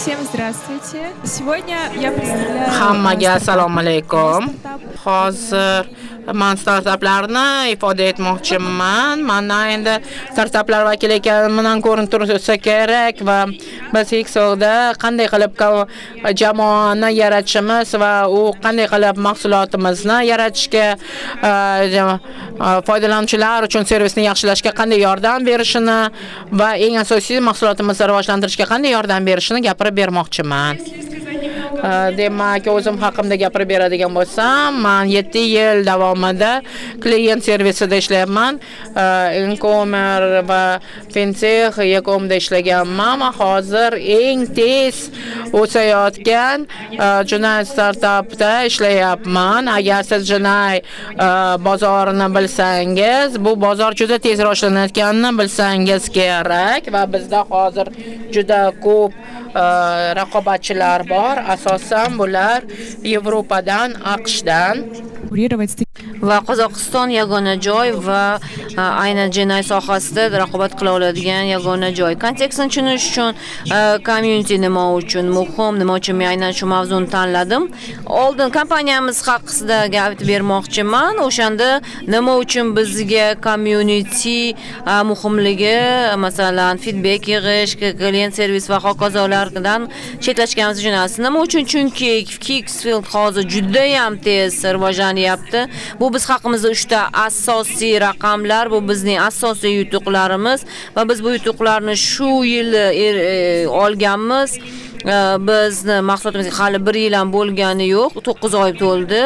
Всем здравствуйте. Сегодня я представляю Hammaga assalomu alaykum. Стартап. Hozir man startaplarni ifoda etmoqchiman. Mana endi startaplar vakili ekanimdan ko'rinib tursa kerak va biz Hexoda qanday qilib jamoani yaratishimiz va u qanday qilib mahsulotimizni yaratishga, foydalanuvchilar uchun servisni yaxshilashga qanday yordam berishini va eng asosiysi, mahsulotimizni rivojlantirishga qanday yordam berishini gapirib bermoqchiman. Demak, o'zim haqimda gapirib beradigan bo'lsam, man 7 yil davomida klient servisida ishlayapman. E-commerce va fintech e-comda ishlaganman va hozir eng tez o'sayotgan Junay startapda ishlayapman. Agar siz Junay bozorini bilsangiz, bu bozor juda tez rivojlanayotganini bilsangiz kerak va bizda hozir juda ko'p raqobatchilar bor. Asosan bular Yevropadan, AQShdan. Конкурировать с Va Qozog'iston yagona joy va aynan GenAI sohasida raqobat qila oladigan yagona joy. Kontekstni tushunish uchun, community nima uchun muhim, nima uchun men aynan shu mavzuni tanladim. Oldin kompaniyamiz haqida gap bermoqchiman. O'shanda nima uchun bizga community muhimligi, masalan, feedback yig'ish, klient servis va hokazolardan chetlashganimiz tushunasiz. Nima uchun? Chunki Higgsfield hozir juda ham tez rivojlanyapti. Bu biz haqimizda uchta asosiy raqamlar, bu bizning asosiy yutuqlarimiz va biz bu yutuqlarni shu yil olganmiz. Bizni mahsulotimizga hali bir yil ham bo'lgani yo'q, 9 oy to'ldi.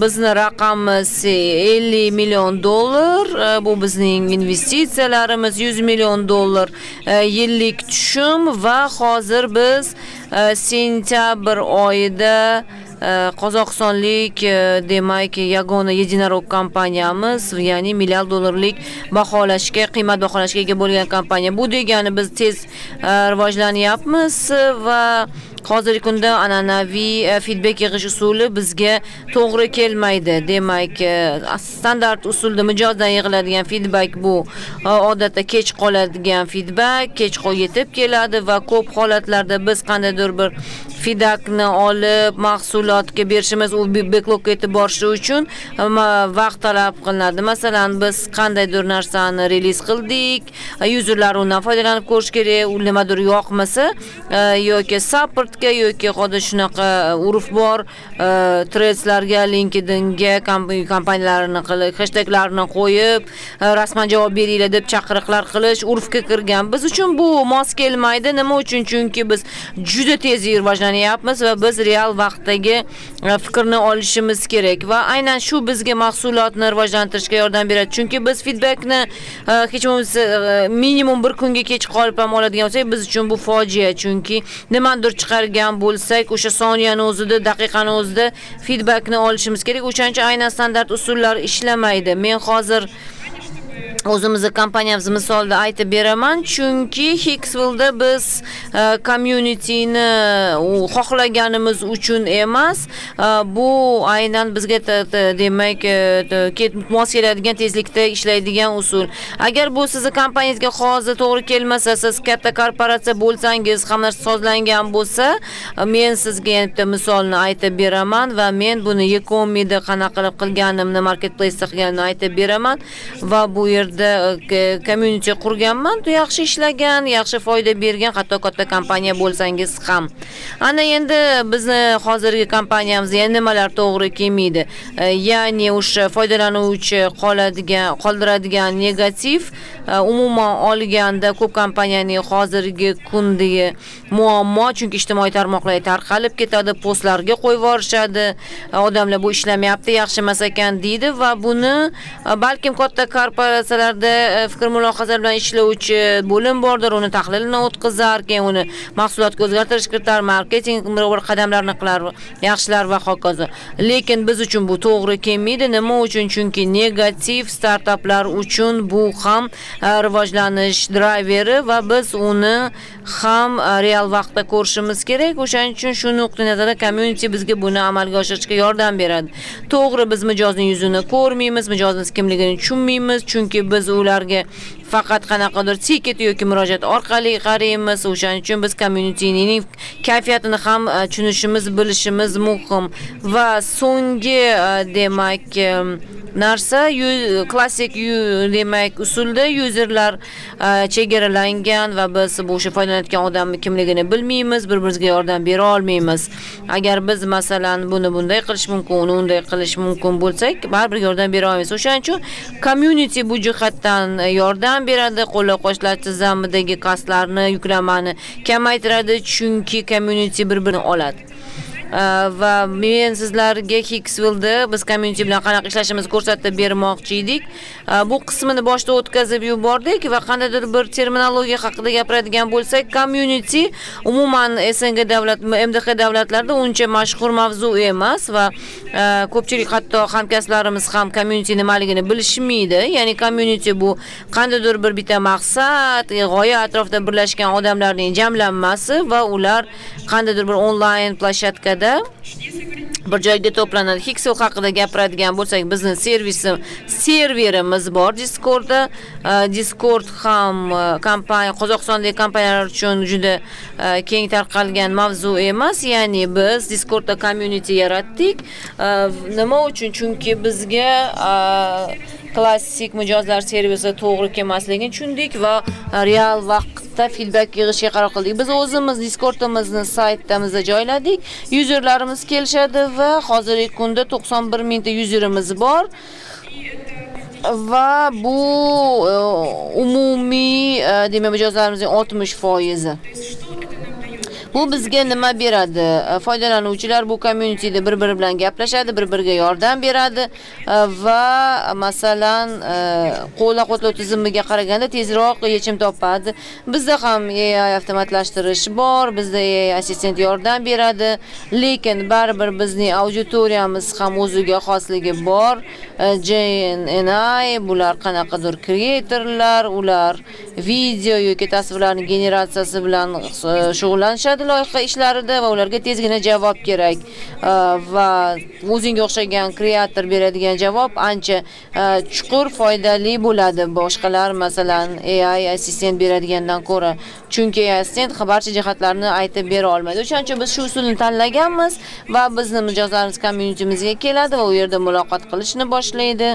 Bizni raqamimiz 50 million dollar, bu bizning investitsiyalarimiz 100 million dollar yillik tushum va hozir biz sentyabr oyida qozog'istonlik, demak, yagona единорог kompaniyamiz, ya'ni milliard dollarlik baholashga, qiymat baholashga ega bo'lgan kompaniya. Bu degani biz tez rivojlanyapmiz va hozirgi kunda an'anaviy feedback yig'ish usuli bizga to'g'ri kelmaydi. Demak, standart usulda mijozdan yig'iladigan feedback bu odatda kech qoladigan feedback, kech yetib keladi va ko'p holatlarda biz qandaydir bir feedbackni olib mahsulotga berishimiz, u backlogga yetib borishi uchun vaqt talab qilinadi. Masalan, biz qandaydir narsani release qildik, userlar undan foydalanib ko'rish kerak, u nimadir yoqmasa, yoki supportga yoki xuddi shunaqa urf bor, threadslarga, LinkedInga kompaniyalarni qilib, hashtaglarni qo'yib, rasman javob beringlar deb chaqiriqlar qilish urfga kirgan. Biz uchun bu mos kelmaydi. Nima uchun? Chunki biz juda tez rivojlanyapmiz va biz real vaqtdagi fikrni olishimiz kerak va aynan shu bizga mahsulotni rivojlantirishga yordam beradi. Chunki biz feedbackni hech bo'lmasa minimum bir kunga kech qolib ham oladigan bo'lsak, biz uchun bu fojia. Chunki nimanidir chiqargan bo'lsak, o'sha soniyani o'zida, daqiqani o'zida feedbackni olishimiz kerak. O'shaning uchun aynan standart usullar ishlamaydi. Men hozir o'zimizni kompaniyamiz misolida aytib beraman, chunki Higgsfieldda biz communityni u xohlaganimiz uchun emas, bu aynan bizga demak, mos keladigan tezlikda ishlaydigan usul. Agar bu sizni kompaniyangizga hozir to'g'ri kelmasa, siz katta korporatsiya bo'lsangiz, hamma narsa sozlangan bo'lsa, men sizga yana bitta misolni aytib beraman va men buni Ecomida qanaqa qilib qilganimni, marketplace'da qilganimni aytib beraman va bu yerda community qurganman, yaxshi ishlagan, yaxshi foyda bergan, hatto katta kompaniya bo'lsangiz ham. Ana endi bizni hozirgi kompaniyamizga yana nimalar to'g'ri kelmaydi? Ya'ni o'sha foydalanuvchi qoladigan, qoldiradigan negativ, umuman olganda ko'p kompaniyaning hozirgi kundagi muammo, chunki ijtimoiy tarmoqlarga tarqalib ketadi, postlarga qo'yib yuborishadi, odamlar bu ishlamayapti, yaxshi emas ekan deydi va buni balkim katta korporatsiyalarda fikr mulohaza bilan ishlovchi bo'lim bordir, uni tahlilini o'tkazar, keyin uni mahsulotga o'zgartirish kiritar, marketing bir qadamlarni qilar, yaxshilar va hokazo. Lekin biz uchun bu to'g'ri kelmaydi. Nima uchun? Chunki negativ startaplar uchun bu ham rivojlanish driveri va biz uni ham real vaqtda ko'rishimiz kerak. O'shaning uchun shu nuqtai nazardan community bizga buni amalga oshirishga yordam beradi. To'g'ri, biz mijozning yuzini ko'rmaymiz, mijozimiz kimligini tushunmaymiz, chunki biz ularga Faqat qanaqadir ticket yoki murojaat orqali qaraymiz. O'shaning uchun biz communityning kayfiyatini ham tushunishimiz, bilishimiz muhim. Va so'nggi, demak, narsa klassik, demak, usulda userlar chegaralangan va biz bu o'sha foydalanayotgan odamni kimligini bilmaymiz, bir-birimizga yordam bera olmaymiz. Agar biz, masalan, buni bunday qilish mumkin, uni unday qilish mumkin bo'lsak, baribir yordam bera olmaymiz. O'shaning uchun community bu jihatdan yordam beradi, qo'llab-quvvatlash tizimidagi costlarni, yuklamani kamaytiradi, chunki community bir-birini oladi. Va men sizlarga Hixville'da biz community bilan qanaqa ishlashimizni ko'rsatib bermoqchi edik. Bu qismini boshda o'tkazib yubordik va qandaydir bir terminologiya haqida gapiradigan bo'lsak, community umuman СНГ davlat, МДХ davlatlarida uncha mashhur mavzu emas va ko'pchilik, hatto hamkasblarimiz ham community nimaligini bilishmaydi. Ya'ni community bu qandaydir bir bitta maqsad, g'oya atrofida birlashgan odamlarning jamlanmasi va ular qandaydir bir onlayn площадка da bir joyga to'planadi. Hixville haqida gapiradigan bo'lsak, bizni serverimiz bor Discordda. Discord ham kompaniya, Qozog'istondagi kompaniyalar uchun juda keng tarqalgan mavzu emas. Ya'ni biz Discordda community yaratdik. Nima uchun? Chunki bizga klassik mijozlar servisi to'g'ri kelmasligini tushundik va real vaqtda feedback yig'ishga qaror qildik. Biz o'zimiz Discord'imizni saytimizda joyladik. Userlarimiz kelishadi va hozirgi kunda 91 mingta userimiz bor. Va bu umumiy, demak, mijozlarimizning 60%. Bu bizga nima beradi? Foydalanuvchilar bu communityda bir-biri bilan gaplashadi, bir-biriga yordam beradi va, masalan, qo'llab-quvvatlov tizimiga qaraganda tezroq yechim topadi. Bizda ham AI avtomatlashtirish bor, bizda AI assistent yordam beradi, lekin baribir bizning auditoriyamiz ham o'ziga xosligi bor. JNI bular qanaqadir kreatorlar, ular video yoki tasvirlarning generatsiyasi bilan shug'ullanishadi loyiha ishlarida va ularga tezgina javob kerak. Va o'zingga o'xshagan kreator beradigan javob ancha chuqur, foydali bo'ladi boshqalar, masalan, AI assistent beradigandan ko'ra. Chunki AI assistent barcha jihatlarni aytib bera olmaydi. O'shaning uchun biz shu usulni tanlaganmiz va bizni mijozlarimiz communityimizga keladi va u yerda muloqot qilishni boshlaydi.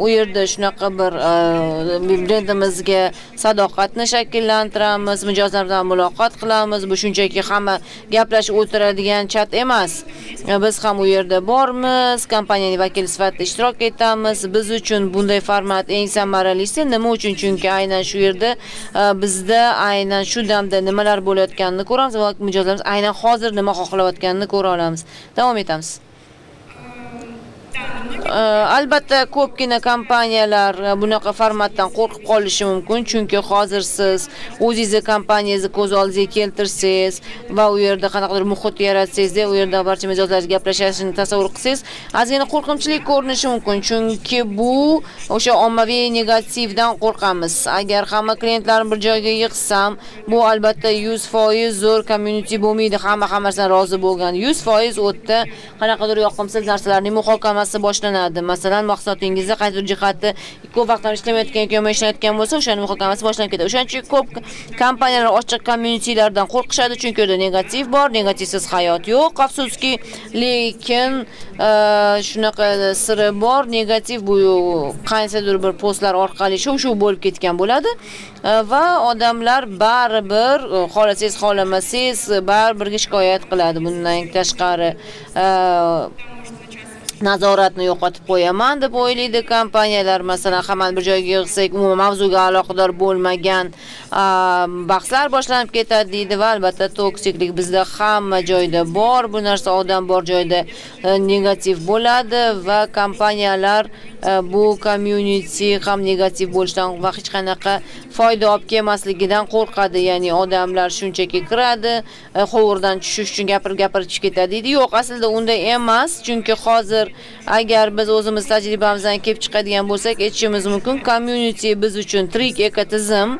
U yerda shunaqa bir brendimizga sadoqatni shakllantiramiz, mijozlar bilan muloqot qilamiz. Bu shunchaki hamma gaplashib o'tiradigan chat emas. Biz ham u yerda bormiz, kompaniyaning vakili sifatida ishtirok etamiz. Biz uchun bunday format eng samaralisi. Nima uchun? Chunki aynan shu yerda bizda aynan shu damda nimalar bo'layotganini ko'ramiz va mijozlarimiz aynan hozir nima xohlayotganini ko'ra olamiz. Davom etamiz. Albatta, ko'pgina kompaniyalar bunaqa formatdan qo'rqib qolishi mumkin, chunki hozir siz o'zingizni kompaniyangizni ko'z oldingizga keltirsangiz va u yerda qanaqadir muhit yaratsangizda, u yerda barcha mijozlar gaplashishini tasavvur qilsangiz, ozgina qo'rqinchli ko'rinishi mumkin, chunki bu o'sha ommaviy negativdan qo'rqamiz. Agar hamma klientlarni bir joyga yig'sam, bu albatta 100% zo'r community bo'lmaydi, hamma hammasidan rozi bo'lgan. 100% u yerda qanaqadir yoqimsiz narsalarning muhokamasi boshlanadi. Masalan, mahsulotingizda qaysidir jihati ko'p vaqtdan ishlamayotgan yoki yomon ishlayotgan bo'lsa, o'shaning muhokamasi boshlanib ketadi. O'shaning uchun ko'p kompaniyalar ochiq communitylardan qo'rqishadi, chunki u yerda negativ bor, negativsiz hayot yo'q, afsuski. Lekin shunaqa siri bor, negativ bu qaysidir bir postlar orqali shu bo'lib ketgan bo'ladi. Va odamlar baribir, xohlasangiz, xohlamasangiz, baribir shikoyat qiladi. Bundan tashqari, nazoratni yo'qotib qo'yaman deb o'ylaydi kompaniyalar. Masalan, hammani bir joyga yig'sak, umuman mavzuga aloqador bo'lmagan bahslar boshlanib ketadi deydi va albatta toksiklik bizda hamma joyda bor. Bu narsa odam bor joyda negativ bo'ladi va kompaniyalar bu community ham negativ bo'lishidan va hech qanaqa foyda olib kelmasligidan qo'rqadi. Ya'ni odamlar shunchaki kiradi, hovurdan tushish uchun gapirib-gapirib tushib ketadi deydi. Yo'q, aslida unday emas, chunki hozir agar biz o'zimiz tajribamizdan kelib chiqadigan bo'lsak, aytishimiz mumkin, community biz uchun tirik ekotizim.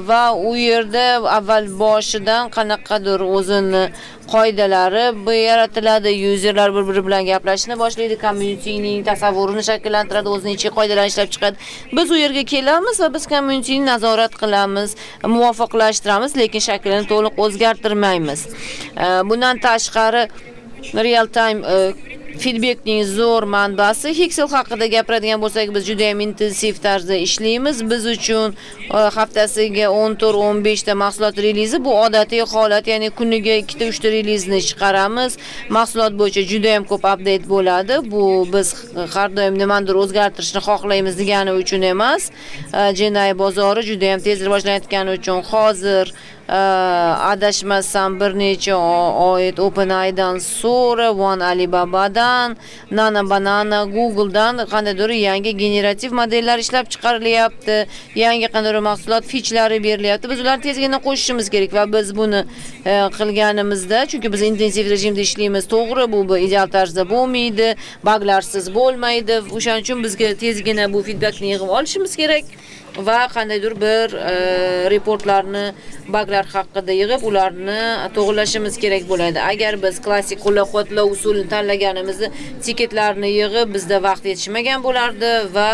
Va u yerda avval boshidan qanaqadir o'zini qoidalari yaratiladi, userlar bir-biri bilan gaplashishni boshlaydi, communityning tasavvurini shakllantiradi, o'zining ichki qoidalarini ishlab chiqadi. Biz u yerga kelamiz va biz communityni nazorat qilamiz, muvofiqlashtiramiz, lekin shaklini to'liq o'zgartirmaymiz. Bundan tashqari, real time feedbackning zo'r manbasi. Higgsfield haqida gapiradigan bo'lsak, biz juda ham intensiv tarzda ishlaymiz. Biz uchun haftasiga 14-15 ta mahsulot relizi bu odatiy holat, ya'ni kuniga 2 ta 3 ta relizni chiqaramiz. Mahsulot bo'yicha juda ham ko'p update bo'ladi. Bu biz har doim nimanidir o'zgartirishni xohlaymiz degani uchun emas. GenAI bozori juda ham tez rivojlanayotgani uchun hozir, adashmasam, bir necha oid OpenAIdan Sora, One Alibaba'dan, Nano Banana Google'dan qandaydir yangi generativ modellar ishlab chiqarilyapti, yangi qandaydir mahsulot fichlari berilyapti. Biz ularni tezgina qo'shishimiz kerak va biz buni qilganimizda, chunki biz intensiv rejimda ishlaymiz, to'g'ri, bu ideal tarzda bo'lmaydi, baglarsiz bo'lmaydi. O'shaning uchun bizga tezgina bu feedbackni yig'ib olishimiz kerak va qandaydir bir reportlarni baglar haqida yig'ib, ularni to'g'rilashimiz kerak bo'ladi. Agar biz klassik qo'llab-quvvatlov usulini tanlaganimizda, tiketlarni yig'ib, bizda vaqt yetishmagan bo'lardi va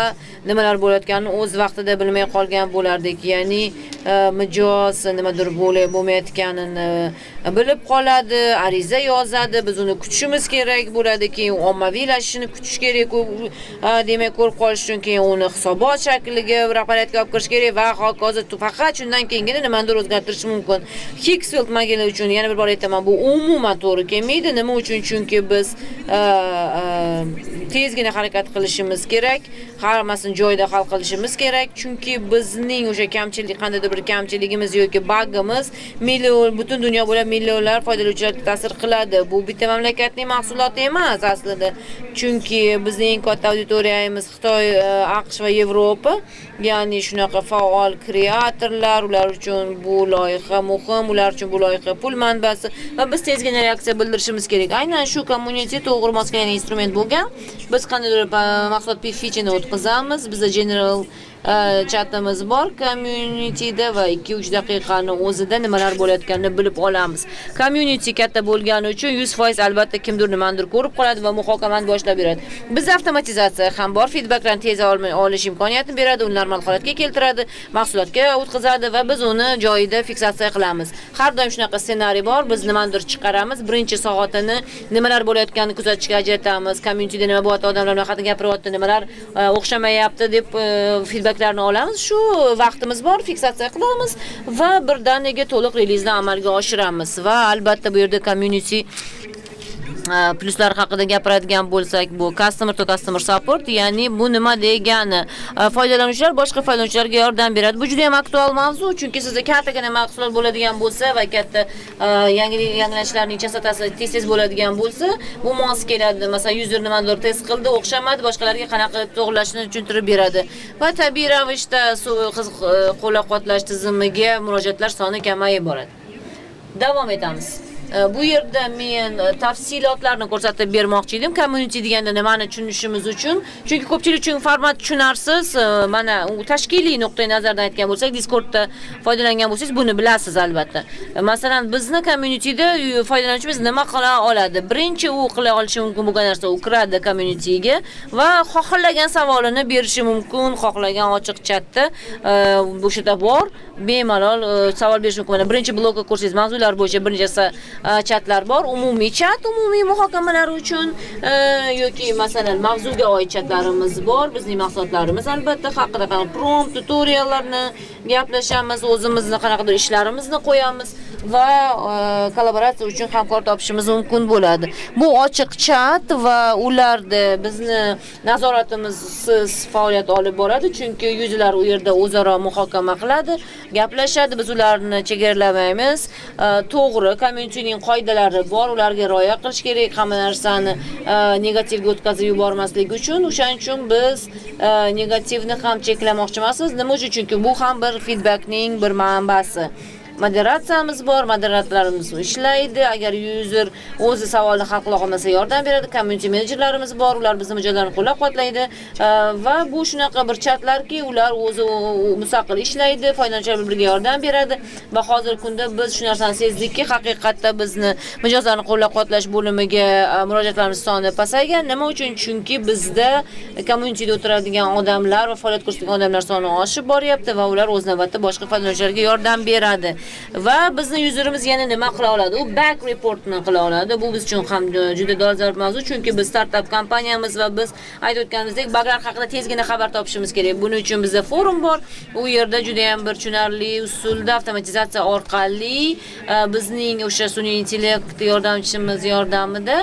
nimalar bo'layotganini o'z vaqtida bilmay qolgan bo'lardik. Ya'ni mijoz nimadir bo'lmayotganini bilib qoladi, ariza yozadi, biz uni kutishimiz kerak bo'ladi, keyin ommaviylashishini kutish kerak, u demak, ko'rib qolish uchun keyin uni hisobot shakliga rahbariyatga olib kirish kerak va hokazo. Faqat shundan keyingina nimanidir o'zgartirish mumkin. Higgsfield modeli uchun, yana bir bor aytaman, bu umuman to'g'ri kelmaydi. Nima uchun? Chunki biz tezgina harakat qilishimiz kerak, hammasini joyida hal qilishimiz kerak, chunki bizning o'sha kamchilik, qandaydir bir kamchiligimiz yoki bagimiz million, butun dunyo bo'ylab millionlar foydalanuvchilarga ta'sir qiladi. Bu bitta mamlakatning mahsuloti emas aslida. Chunki bizning eng katta auditoriyamiz Xitoy, AQSh va Yevropa, ya'ni shunaqa faol kreatorlar, ular uchun bu loyiha muhim, ular uchun bu loyiha pul manbasi va biz tezgina reaksiya bildirishimiz kerak. Aynan shu community to'g'ri mos kelgan instrument bo'lgan. Biz qandaydir mahsulot feature o'tkazamiz. Bizda general chatimiz bor communityda va 2-3 daqiqani o'zida nimalar bo'layotganini bilib olamiz. Community katta bo'lgani uchun 100% albatta kimdir nimanidir ko'rib qoladi va muhokamani boshlab beradi. Bizda avtomatizatsiya ham bor, feedbacklarni tez olish imkoniyatini beradi, uni normal holatga keltiradi, mahsulotga o'tkazadi va biz uni joyida fiksatsiya qilamiz. Har doim shunaqa ssenariy bor, biz nimanidir chiqaramiz, birinchi soatini nimalar bo'layotganini kuzatishga ajratamiz, communityda nima bo'lyapti, odamlar nima haqida gapiryapti, nimalar o'xshamayapti deb feedbacklarni olamiz. Shu vaqtimiz bor, fiksatsiya qilamiz va birdaniga to'liq relizni amalga oshiramiz va albatta bu yerda community plyuslar haqida gapiradigan bo'lsak, bu customer to customer support, ya'ni bu nima degani? Foydalanuvchilar boshqa foydalanuvchilarga yordam beradi. Bu juda ham aktual mavzu, chunki sizda kattagina mahsulot bo'ladigan bo'lsa va katta yangi yangilanishlarning chastotasi tez-tez bo'ladigan bo'lsa, bu mos keladi. Masalan, user nimadir test qildi, o'xshamadi, boshqalarga qanaqa qilib to'g'rilashni tushuntirib beradi. Va tabiiy ravishda qo'llab-quvvatlash tizimiga murojaatlar soni kamayib boradi. Davom etamiz. Bu yerda men tafsilotlarni ko'rsatib bermoqchi edim. Community deganda nimani tushunishimiz uchun. Chunki ko'pchilik uchun format tushunarsiz. Mana u tashkiliy nuqtai nazardan aytgan bo'lsak, Discordda foydalangan bo'lsangiz, buni bilasiz albatta. Masalan, bizni communityda foydalanuvchimiz nima qila oladi? Birinchi u qila olishi mumkin bo'lgan narsa, u kiradi communityga va xohlagan savolini berishi mumkin, xohlagan ochiq chatda o'sha yerda bor, bemalol savol berish mumkin. Mana birinchi blokka ko'rsangiz, mavzular bo'yicha bir necha chatlar bor. Umumiy chat, umumiy muhokamalar uchun yoki masalan mavzuga oid chatlarimiz bor. Bizning mahsulotlarimiz albatta haqida qanaqa prompt, tutoriallarni gaplashamiz, o'zimizni qanaqadir ishlarimizni qo'yamiz va kollaboratsiya uchun hamkor topishimiz mumkin bo'ladi. Bu ochiq chat va ularda bizni nazoratimizsiz faoliyat olib boradi, chunki userlar u yerda o'zaro muhokama qiladi, gaplashadi, biz ularni chegaralamaymiz. To'g'ri, communityning qoidalari bor, ularga rioya qilish kerak, hamma narsani negativga o'tkazib yubormaslik uchun. O'shaning uchun biz negativni ham cheklamoqchi emasmiz. Nima uchun? Chunki bu ham bir feedbackning bir manbasi. Moderatsiyamiz bor, moderatorlarimiz ishlaydi. Agar user o'zi savolni hal qila olmasa, yordam beradi. Community menejerlarimiz bor, ular bizni mijozlarni qo'llab-quvvatlaydi. Va bu shunaqa bir chatlarki, ular o'zi mustaqil ishlaydi, foydalanuvchilar bir-biriga yordam beradi va hozirgi kunda biz shu narsani sezdikki, haqiqatda bizni mijozlarni qo'llab-quvvatlash bo'limiga murojaatlarimiz soni pasaygan. Nima uchun? Chunki bizda communityda o'tiradigan odamlar va faoliyat ko'rsatgan odamlar soni oshib boryapti va ular o'z navbatida boshqa foydalanuvchilarga yordam beradi. Va bizni userimiz yana nima qila oladi? U bug reportni qila oladi. Bu biz uchun ham juda dolzarb mavzu, chunki biz startap kompaniyamiz va biz aytib o'tganimizdek, baglar haqida tezgina xabar topishimiz kerak. Buning uchun bizda forum bor. U yerda juda ham bir tushunarli usulda avtomatizatsiya orqali bizning o'sha sun'iy intellekt yordamchimiz yordamida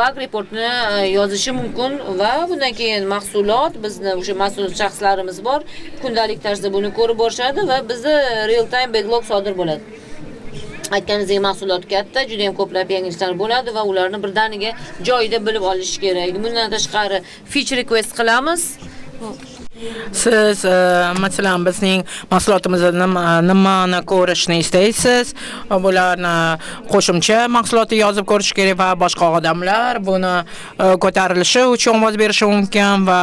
bug reportni yozishi mumkin va bundan keyin mahsulot, bizni o'sha mas'ul shaxslarimiz bor, kundalik tarzda buni ko'rib borishadi va bizda real time backlog sodir bo'ladi. Aytganingizdek, mahsulot katta, juda ham ko'plab yangiliklar bo'ladi va ularni birdaniga joyida bilib olish kerak. Bundan tashqari, feature request qilamiz. Siz masalan, bizning mahsulotimizda nimani ko'rishni istaysiz, bularni qo'shimcha mahsulotni yozib ko'rish kerak va boshqa odamlar buni ko'tarilishi uchun ovoz berishi mumkin va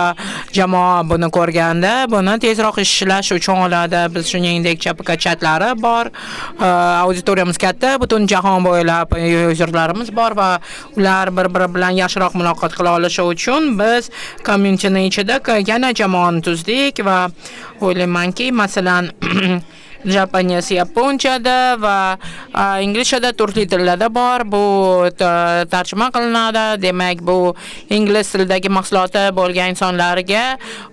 jamoa buni ko'rganda buni tezroq ishlash uchun oladi. Biz, shuningdek, ЧПК chatlari bor. Auditoriyamiz katta, butun jahon bo'ylab userlarimiz bor va ular bir-biri bilan yaxshiroq muloqot qila olishi uchun biz communityni ichida yana jamoani tuzdik va o'ylaymanki, masalan, Japanese, yaponchada va inglizchada, turli tillarda bor. Bu tarjima qilinadi. Demak, bu ingliz tilidagi mahsuloti bo'lgan insonlarga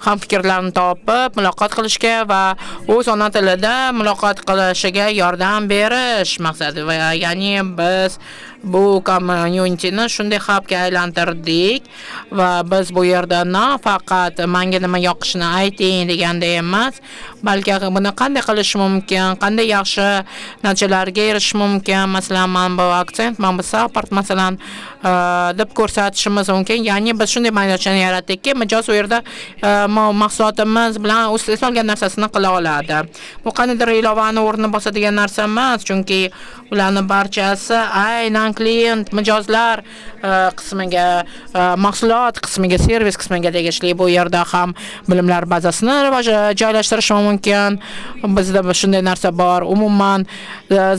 ham fikrlarni topib, muloqot qilishga va o'z ona tilida muloqot qilishiga yordam berish maqsadi va ya'ni biz bu communityni shunday hubga aylantirdik va biz bu yerda nafaqat "Manga nima yoqishini ayting" deganda emas, balki buni qanday qilish mumkin, qanday yaxshi natijalarga erishish mumkin, masalan, mana bu aksent, mana bu support, masalan, deb ko'rsatishimiz mumkin. Ya'ni biz shunday maydonchani yaratdikki, mijoz u yerda mahsulotimiz bilan o'z istalgan narsasini qila oladi. Bu qandaydir ilovani o'rnini bosadigan narsa emas, chunki ularni barchasi aynan klient, mijozlar qismiga, mahsulot qismiga, servis qismiga tegishli. Bu yerda ham bilimlar bazasini rivoj joylashtirish mumkin. Bizda shunday narsa bor. Umuman,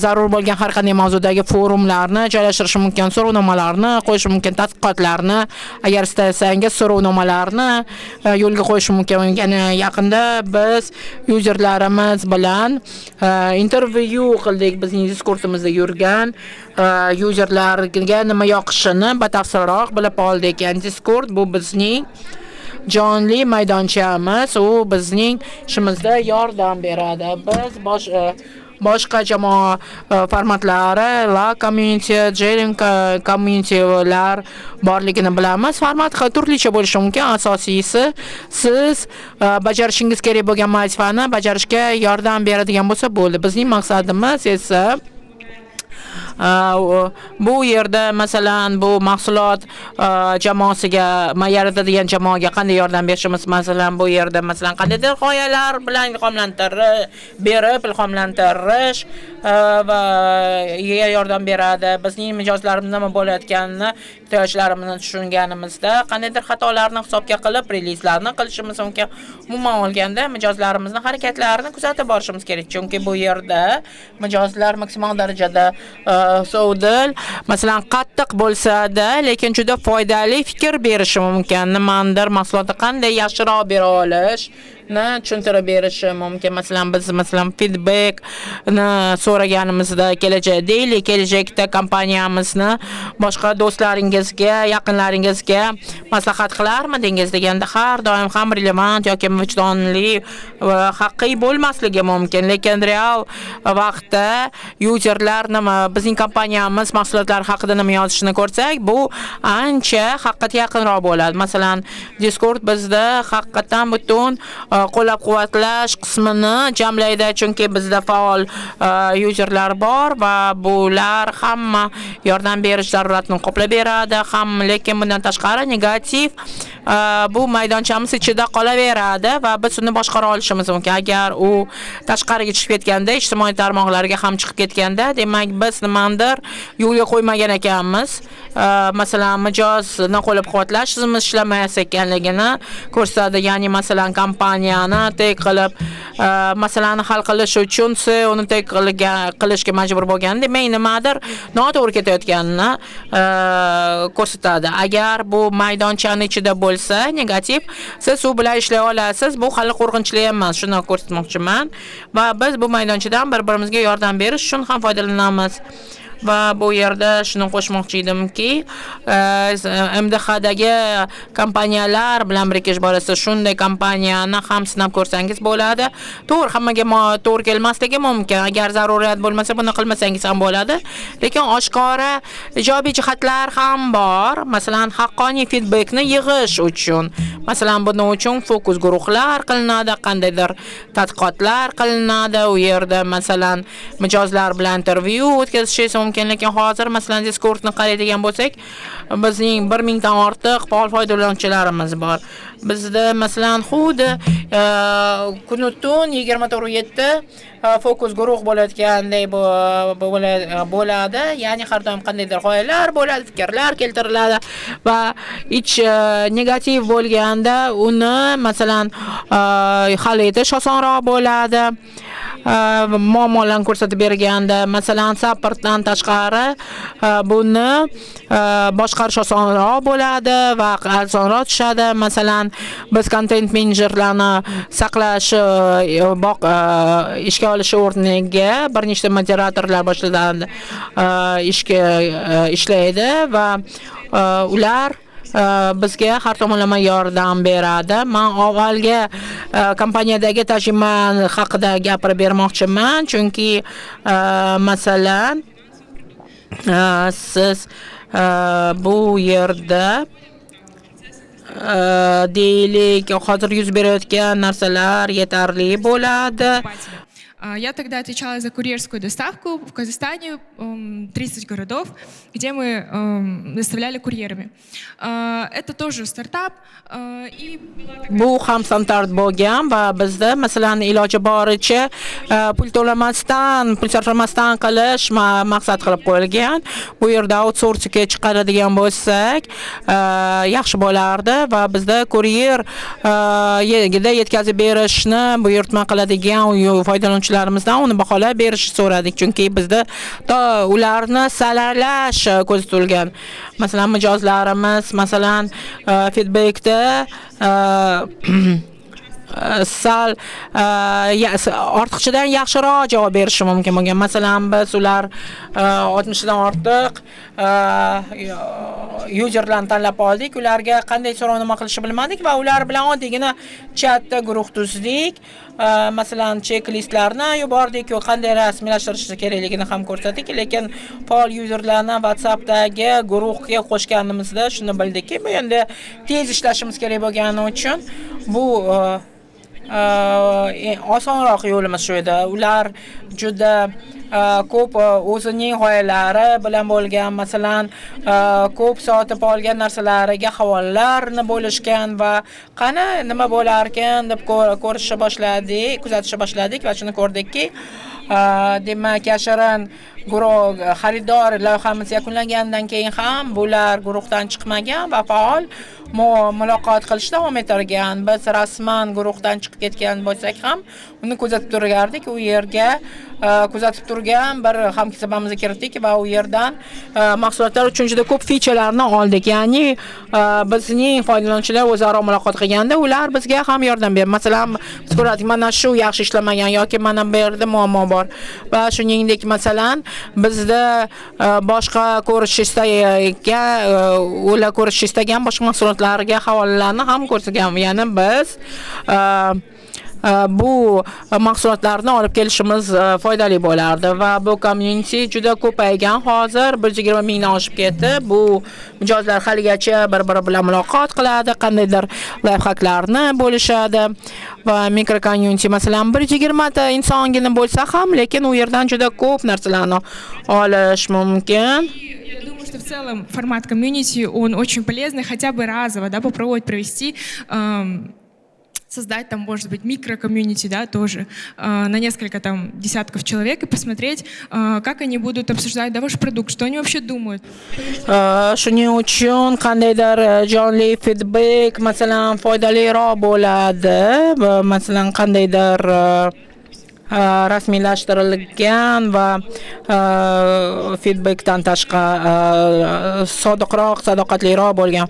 zarur bo'lgan har qanday mavzudagi forumlarni joylashtirish mumkin, so'rovnomalarni qo'yish mumkin, tadqiqotlarni, agar istasangiz, so'rovnomalarni yo'lga qo'yish mumkin. Yana yaqinda biz userlarimiz bilan intervyu qildik. Bizning Discordimizda yurgan userlarga nima yoqishini batafsilroq bilib oldik. Ya'ni Discord bu bizning jonli maydonchamiz, u bizning ishimizda yordam beradi. Biz boshqa jamoa formatlari, La Community, Jelin communitylar borligini bilamiz. Format turlicha bo'lishi mumkin. Asosiysi, siz bajarishingiz kerak bo'lgan vazifani bajarishga yordam beradigan bo'lsa bo'ldi. Bizning maqsadimiz esa bu yerda, masalan, bu mahsulot jamoasiga, yaratadigan jamoaga qanday yordam berishimiz, masalan, bu yerda, masalan, qandaydir g'oyalar bilan ilhomlantirib berib, ilhomlantirish va yordam beradi. Bizning mijozlarimiz nima bo'layotganini, ehtiyojlarini tushunganimizda qandaydir xatolarni hisobga qilib, relizlarni qilishimiz mumkin. Umuman olganda, mijozlarimizni harakatlarini kuzatib borishimiz kerak, chunki bu yerda mijozlar maksimal darajada sovdil, masalan, qattiq bo'lsa-da, lekin juda foydali fikr berishi mumkin. Nimanidir mahsulotni qanday yaxshiroq bera olishni tushuntirib berishi mumkin. Masalan, biz, masalan, feedbackni so'raganimizda, kelajak, deylik, kelajakda kompaniyamizni boshqa do'stlaringizga, yaqinlaringizga maslahat qilarmidingiz deganda, har doim ham relevant yoki vijdonli va haqiqiy bo'lmasligi mumkin, lekin real vaqtda userlar nima, bizning kompaniyamiz mahsulotlari haqida nima yozishini ko'rsak, bu ancha haqiqatga yaqinroq bo'ladi. Masalan, Discord bizda haqiqatdan butun qo'llab-quvvatlash qismini jamlaydi, chunki bizda faol userlar bor va bular hamma yordam berish zaruratini qoplab beradi ham, lekin bundan tashqari negativ Bu maydonchamiz ichida qolaveradi va biz uni boshqara olishimiz mumkin. Agar u tashqariga chiqib ketganda, ijtimoiy tarmoqlarga ham chiqib ketganda, demak biz nimadir yo'lga qo'ymagan ekanmiz. Masalan, mijozni qo'llab-quvvatlash tizimimiz ishlamayotgan ekanligini ko'rsatadi. Ya'ni masalan, kompaniyani tag qilib, masalani hal qilish uchun CEOni tag qilishga majbur bo'lgan, demak nimadir noto'g'ri ketayotganini ko'rsatadi. Agar bu maydonchani ichida bo'lsa, negativ, siz u bilan ishlay olasiz. Bu hali qo'rqinchli emas, shuni ko'rsatmoqchiman. Va biz bu maydonchadan bir-birimizga yordam berish uchun ham foydalanamiz. Va bu yerda shuni qo'shmoqchi edimki, MDHdagi kompaniyalar bilan birikish borasida shunday kompaniyani ham sinab ko'rsangiz bo'ladi. To'g'ri, hammaga to'g'ri kelmasligi mumkin. Agar zaruriyat bo'lmasa, buni qilmasangiz ham bo'ladi. Lekin oshkora ijobiy jihatlar ham bor. Masalan, haqqoniy feedbackni yig'ish uchun. Masalan, buning uchun fokus guruhlar qilinadi, qandaydir tadqiqotlar qilinadi. U yerda masalan, mijozlar bilan intervyu o'tkazishingiz mumkin, lekin hozir masalan Discordni qaraydigan bo'lsak, bizning 1000 dan ortiq faol foydalanuvchilarimiz bor. Bizda masalan xuddi kunu tun 24/7 fokus guruh bo'layotgandek bo'ladi. Ya'ni har doim qandaydir g'oyalar bo'ladi, fikrlar keltiriladi va ich negativ bo'lganda uni masalan hal etish osonroq bo'ladi. Muammolarni ko'rsatib berganda, masalan, supportdan tashqari buni boshqarish osonroq bo'ladi va arzonroq tushadi. Masalan, biz content menejerlarni saqlash, ishga olish o'rniga bir nechta moderatorlar boshladan ishga ishlaydi va ular bizga har tomonlama yordam beradi. Men avvalgi kompaniyadagi tajriba haqida gapirib bermoqchiman, chunki masalan, siz bu yerda deylik, hozir yuz berayotgan narsalar yetarli bo'ladi. Я тогда отвечала за курьерскую доставку в Казахстане, 30 городов, где мы доставляли курьерами. Это тоже стартап. И была такая Bu ham standart bo'lgan va bizda masalan iloji boricha pul to'lamasdan, pul sarflamasdan qilish maqsad qilib qo'yilgan. Bu yerda outsourcingga chiqaradigan bo'lsak, yaxshi bo'lardi va bizda kuryer yetkazib berishni buyurtma qiladigan foydalanuvchilarimizdan uni baholab berishni so'radik, chunki bizda to ularni saralash ko'zda tutilgan. Masalan, mijozlarimiz masalan feedbackda sal ortiqchadan yaxshiroq javob berishi mumkin bo'lgan. Masalan, biz ular 60 dan ortiq userlarni tanlab oldik. Ularga qanday so'rovnoma qilishni bilmadik va ular bilan oddiygina chatda guruh tuzdik. Masalan, checklistlarni yubordik va qanday rasmiylashtirish kerakligini ham ko'rsatdik, lekin faol userlarni WhatsAppdagi guruhga qo'shganimizda shuni bildikki, bu endi tez ishlashimiz kerak bo'lgani uchun bu osonroq yo'limiz shu edi. Ular juda ko'p o'zining g'oyalari bilan bo'lgan, masalan, ko'p sotib olgan narsalariga havolalarni bo'lishgan va qani nima bo'larkan deb ko'rishni boshladik, kuzatishni boshladik va shuni ko'rdikki, demak, yashirin guruh xaridor loyihamiz yakunlangandan keyin ham bular guruhdan chiqmagan va faol muloqot qilishda davom ettirgan. Biz rasman guruhdan chiqib ketgan bo'lsak ham uni kuzatib turardik. U yerga kuzatib turgan bir hamkasbimizni kiritdik va u yerdan mahsulotlar uchun juda ko'p featurelarni oldik. Ya'ni bizning foydalanuvchilar o'zaro muloqot qilganda ular bizga ham yordam berdi. Masalan, biz ko'rdik, mana shu yaxshi ishlamagan yoki mana bu yerda muammo bor. Va shuningdek, masalan, bizda boshqa ko'rish istagan, ular ko'rish istagan boshqa mahsulotlarga havolalarni ham ko'rsatgan. Ya'ni biz bu mahsulotlarni olib kelishimiz foydali bo'lardi va bu community juda ko'paygan. Hozir 120 mingdan oshib ketdi. Bu mijozlar haligacha bir-biri bilan muloqot qiladi, qandaydir lifehacklarni bo'lishadi va mikro community, masalan, 120 ta insongina bo'lsa ham, lekin u yerdan juda ko'p narsalarni olish mumkin. Я думаю, что в целом формат комьюнити, он очень полезный, хотя бы разово, да, попробовать провести, создать там, может быть, микро-комьюнити, да, тоже на несколько там десятков человек и посмотреть, как они будут обсуждать, да, ваш продукт, что они вообще думают. Shuning uchun qandaydir jonli feedback, masalan, foydaliroq bo'ladi va, masalan, qandaydir rasmiylashtirilgan va feedbackdan tashqari, sodiqroq, sadoqatliroq bo'lgan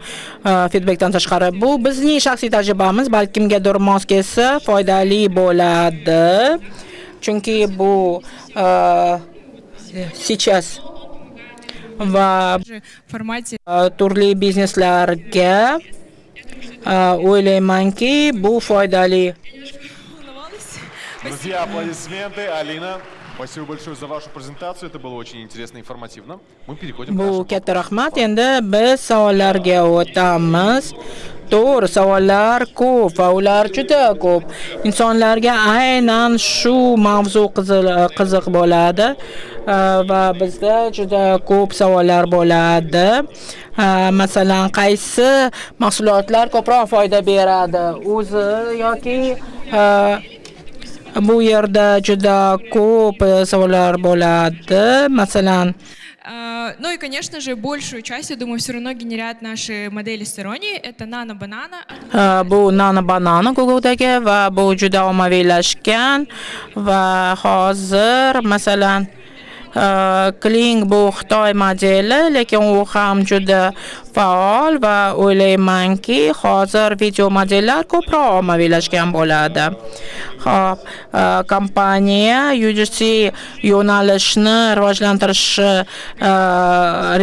feedbackdan tashqari. Bu bizning shaxsiy tajribamiz, balki kimgadir mos kelsa, foydali bo'ladi, chunki bu сейчас va в формате turli bizneslarga, o'ylaymanki, bu foydali. Друзья, аплодисменты. Алина, спасибо большое за вашу презентацию. Это было очень интересно и информативно. Мы переходим к Bu нашим katta rahmat. Endi biz savollarga o'tamiz. To'g'ri, savollar ko'p va ular juda ko'p. Insonlarga aynan shu mavzu qiziq bo'ladi va bizda juda ko'p savollar bo'ladi. Masalan, qaysi mahsulotlar ko'proq foyda beradi? O'zi yoki bu yerda juda ko'p savollar bo'ladi. Masalan, Ну и, конечно же, большую часть, я думаю, все равно генерят наши модели сторонние. Это Nano Banana. Bu Nano Banana Google'dagi va bu juda ommaviylashgan va hozir, masalan, Kling, bu Xitoy modeli, lekin u ham juda faol va o'ylaymanki, hozir video modellar ko'proq ommaviylashgan bo'ladi. Xo'p, kompaniya UGC yo'nalishni rivojlantirishni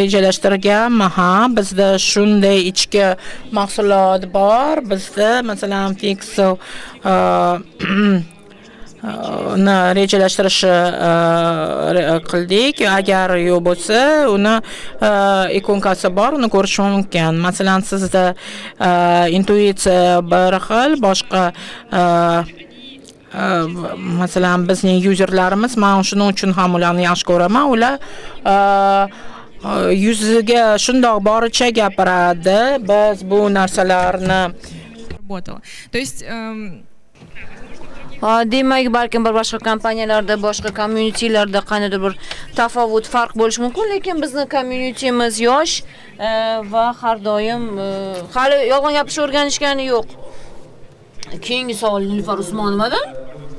rejalashtirganmi? Ha, bizda shunday ichki mahsulot bor. Bizda, masalan, Pixel ni rejalashtirishni qildik. Agar yo'q bo'lsa, uni ikonkasi bor, uni ko'rish mumkin. Masalan, sizda intuitsiya bir xil, boshqa masalan, bizning userlarimiz, man shuning uchun ham ularni yaxshi ko'raman. Ular yuziga shundoq boricha gapiradi. Biz bu narsalarni Работала. То есть Demak, balkim bir boshqa kompaniyalarda, boshqa communitylarda qandaydir bir tafovut, farq bo'lishi mumkin, lekin bizni communitymiz yosh va har doim hali yolg'on gapirishni o'rganishgani yo'q. Keyingi savol Nilufar Usmonovadan.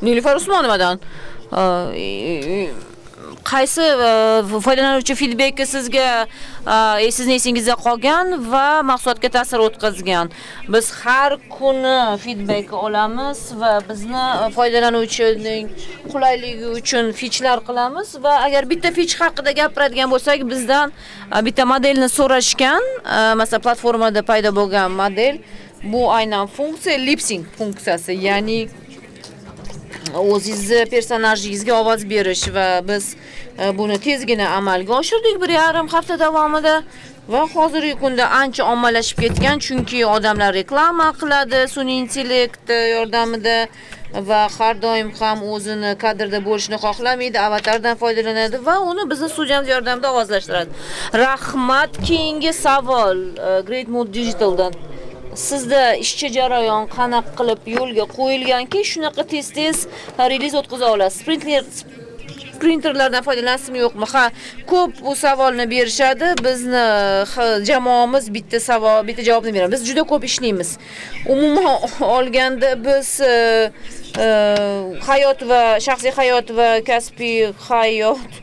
Nilufar Usmonovadan. Qaysi foydalanuvchi feedbacki sizga sizni esingizda qolgan va mahsulotga ta'sir o'tkazgan? Biz har kuni feedback olamiz va bizni foydalanuvchining qulayligi uchun featurelar qilamiz va agar bitta feature haqida gapiradigan bo'lsak, bizdan bitta modelni so'rashgan, masalan, platformada paydo bo'lgan model, bu aynan funksiya lip sync funksiyasi, ya'ni o'zingizni personajingizga ovoz berish va biz buni tezgina amalga oshirdik 1,5 hafta davomida va hozirgi kunda ancha ommalashib ketgan, chunki odamlar reklama qiladi sun'iy intellekt yordamida va har doim ham o'zini kadrda bo'lishni xohlamaydi, avatardan foydalanadi va uni bizni studiyamiz yordamida ovozlashtiradi. Rahmat. Keyingi savol Great Mood Digitaldan. Sizda ishchi jarayon qanaqa qilib yo'lga qo'yilganki, shunaqa tez-tez release o'tkaza olasiz? Sprinterlardan foydalanasizmi, yo'qmi? Ha, ko'p bu savolni berishadi. Bizni jamoamiz bitta savol, bitta javobni beradi. Biz juda ko'p ishlaymiz. Umuman olganda biz hayot va shaxsiy hayot va kasbiy hayot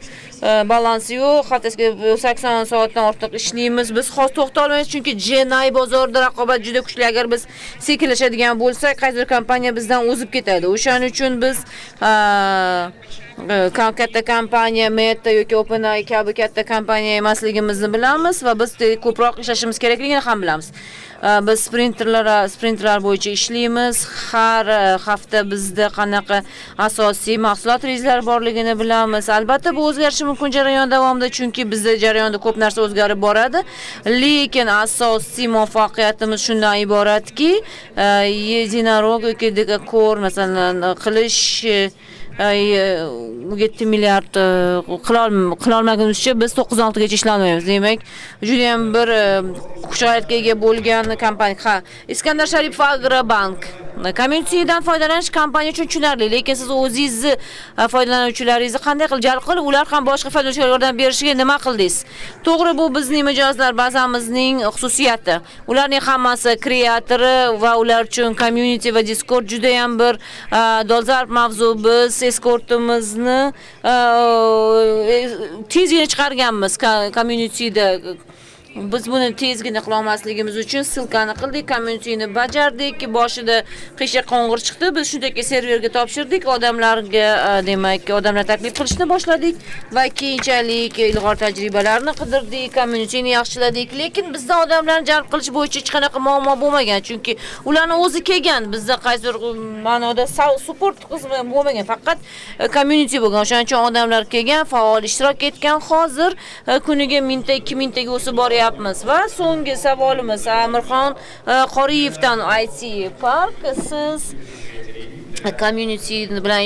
balansi yo'q. Haftasiga 80 soatdan ortiq ishlaymiz. Biz hozir to'xta olmaymiz, chunki GenAI bozorida raqobat juda kuchli. Agar biz sekinlashadigan bo'lsak, qaysidir kompaniya bizdan o'zib ketadi. O'shaning uchun biz katta kompaniya Meta yoki OpenAI kabi katta kompaniya emasligimizni bilamiz va biz ko'proq ishlashimiz kerakligini ham bilamiz. Biz sprinterlar bo'yicha ishlaymiz. Har hafta bizda qanaqa asosiy mahsulot relizlari borligini bilamiz. Albatta, bu o'zgarishi mumkin jarayon davomida, chunki bizda jarayonda ko'p narsa o'zgarib boradi. Lekin asosiy muvaffaqiyatimiz shundan iboratki, единорог yoki декакорн masalan qilish 7 milliard qilolmagunimizcha biz 9.6 gacha ishlolmaymiz. Demak, juda ham bir kuch-g'ayratga ega bo'lgan kompaniya. Ha, Iskandar Sharipov, Agrobank. Communitydan foydalanish kompaniya uchun tushunarli, lekin siz o'zingizni foydalanuvchilaringizni qanday qilib jalb qilib, ular ham boshqa foydalanuvchilarga yordam berishiga nima qildingiz? To'g'ri, bu bizning mijozlar bazamizning xususiyati. Ularning hammasi kreatori va ular uchun community va Discord juda ham bir dolzarb mavzu. Biz eskortimizni tezgina chiqarganmiz communityda. Biz buni tezgina qila olmasligimiz uchun ссылка ni qildik, communityni bajardik. Boshida qiyshiq qo'ng'ir chiqdi. Biz shunchaki serverga topshirdik, odamlarga, demak, odamlar taklif qilishni boshladik va keyinchalik ilg'or tajribalarni qidirdik, communityni yaxshiladik. Lekin bizda odamlarni jalb qilish bo'yicha hech qanaqa muammo bo'lmagan, chunki ularni o'zi kelgan. Bizda qaysidir ma'noda support qismi bo'lmagan, faqat community bo'lgan. O'shaning uchun odamlar kelgan, faol ishtirok etgan. Hozir kuniga 1000 ta, 2000 taga o'sib boryapmiz. Va so'nggi savolimiz Amirxon Qoriyevdan, IT Park. Siz community bilan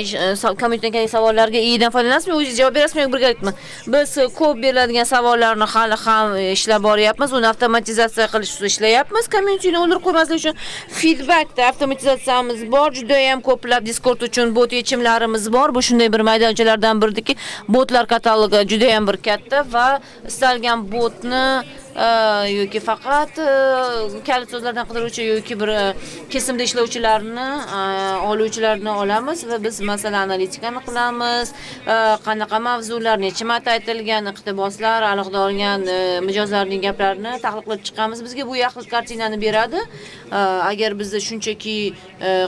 communitydan kelgan savollarga iyidan foydalanasizmi, o'zingiz javob berasizmi yoki birgalikmi? Biz ko'p beriladigan savollarni hali ham ishlab boryapmiz, uni avtomatizatsiya qilish ustida ishlayapmiz. Communityni o'ldirib qo'ymaslik uchun feedbackda avtomatizatsiyamiz bor, juda ham ko'plab Discord uchun bot yechimlarimiz bor. Bu shunday bir maydonchalardan birdiki, botlar katalogi juda ham bir katta va istalgan botni yoki faqat kalit so'zlardan qidiruvchi yoki bir kesimda ishlovchilarni oluvchilarni olamiz va biz masalan analitikani qilamiz, qanaqa mavzular necha marta aytilgan, iqtiboslar, alohida olgan mijozlarning gaplarini tahlil qilib chiqamiz. Bizga bu yaxlit kartinani beradi. Agar bizda shunchaki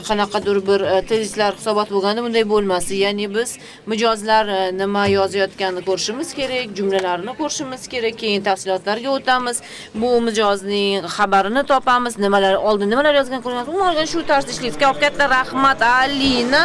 qanaqadir bir tezislar hisobot bo'lganda bunday bo'lmasdi. Ya'ni biz mijozlar nima yozayotganini ko'rishimiz kerak, jumlalarini ko'rishimiz kerak, keyin tafsilotlarga o'tamiz. Bu mijozning xabarini topamiz, nimalar oldin nimalar yozgan ko'ramiz. Umuman shu tarzda ishlaymiz. Katta rahmat, Alina.